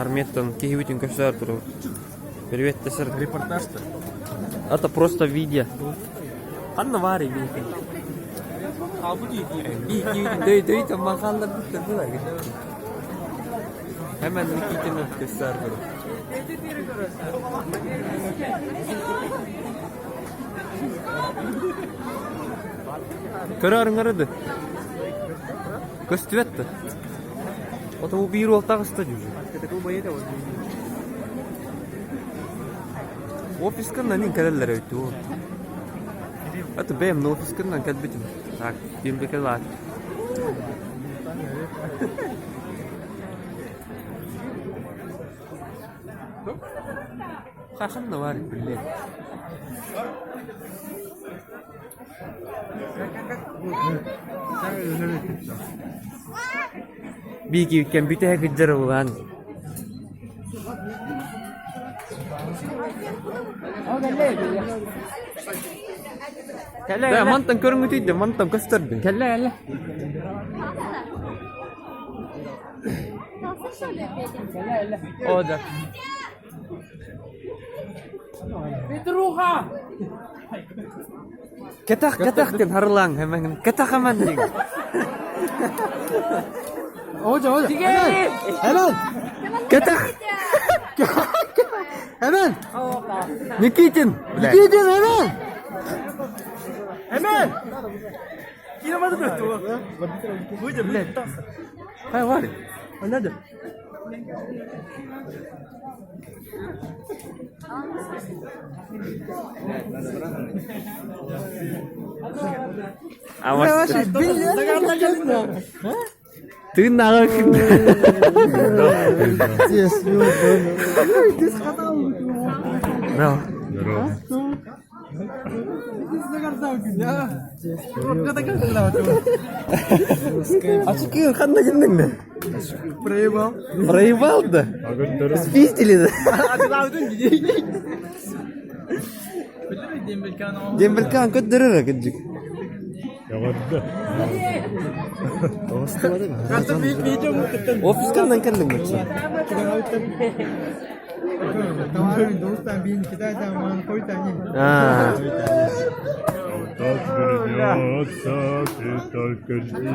Армияттан киһибитин көрсөөр турабыт. Привет, сэр. Репортаж-то? Это просто видео. Ханна баар эбиитин? Дөй дөй таммахаллар бүттэр Hemen Nikita'nı göster bunu. Көрөөрүҥ арыды. Көстүбэт да. Ото бу биир уол таҕыста дьүжү. Офисканнан ин кэлэллэр эбит уу. Это бэйэм офисканнан кэлбитим. Так, ким Хаханна бар блин. Биики кэмпитэһэ кыдьар улаан. Да, мантан көрүҥүтүйдэ, мантан көстөрдүн. Кэллэ, кэллэ. О, да. Петруха! Кэтэх, кэтэх диэн харылааҥ, хэмэҥин. Кэтэх хэмэн диэн. Оҕо, оҕо. Hemen! Кэтэх! Hemen! Никитин! Никитин, hemen! Hemen! Блядь. Хай, Варя. Надо. А вот Ты на Браво. А ханна гынныҥ да? Проебал. Проебал да? Спиздили да? Дембелкан көттөрөр кырдьык. Офисканнан кэллиҥ бачча? Аа. Так вернется, ты только жди.